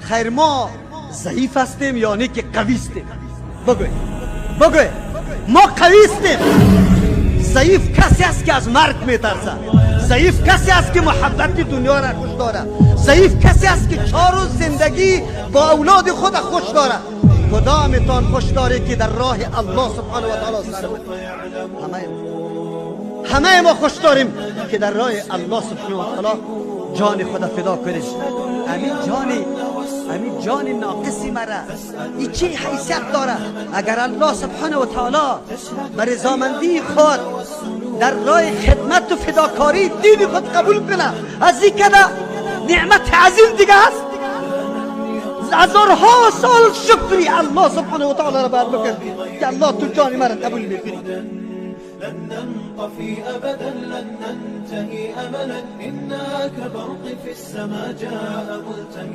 Хайр, мо заиф ҳастем ё не ки қавӣ ҳастем? Бигӯед, бигӯед, мо қавӣ ҳастем. Заиф касе аст, ки аз марг метарсад. Заиф касе аст, ки муҳаббати дунёро хуш дорад. Заиф касе аст, ки 4 рӯз зиндагӣ бо авлоди худ хуш дорад. Кадомтон хуш доред, ки дар роҳи Аллоҳ субҳонаҳу ва таъоло сар? Ҳамаи мо хуш дорем, ки дар роҳи Аллоҳ субҳонаҳу ва таъоло ҷони худ фидо кунем. Ҳамин ҷони, ҳамин ҷони ноқиси мара ин чӣ ҳайсият дорад, агар Аллоҳ субҳонаҳу ва таъоло ба ризомандии худ дар роҳи хидмат ва фидокории дини худ қабул кунад? Аз ин када неъмати азим дига аст? Ҳазорҳо сол шукри Аллоҳ субҳонаҳу ва таъоло ро باید بکرد که الله تو جان مرا قبول میکنی. لن ننطفي أبدا، لن ننتهي أملا، إنا كبرق في السماء جاء ملتهبا.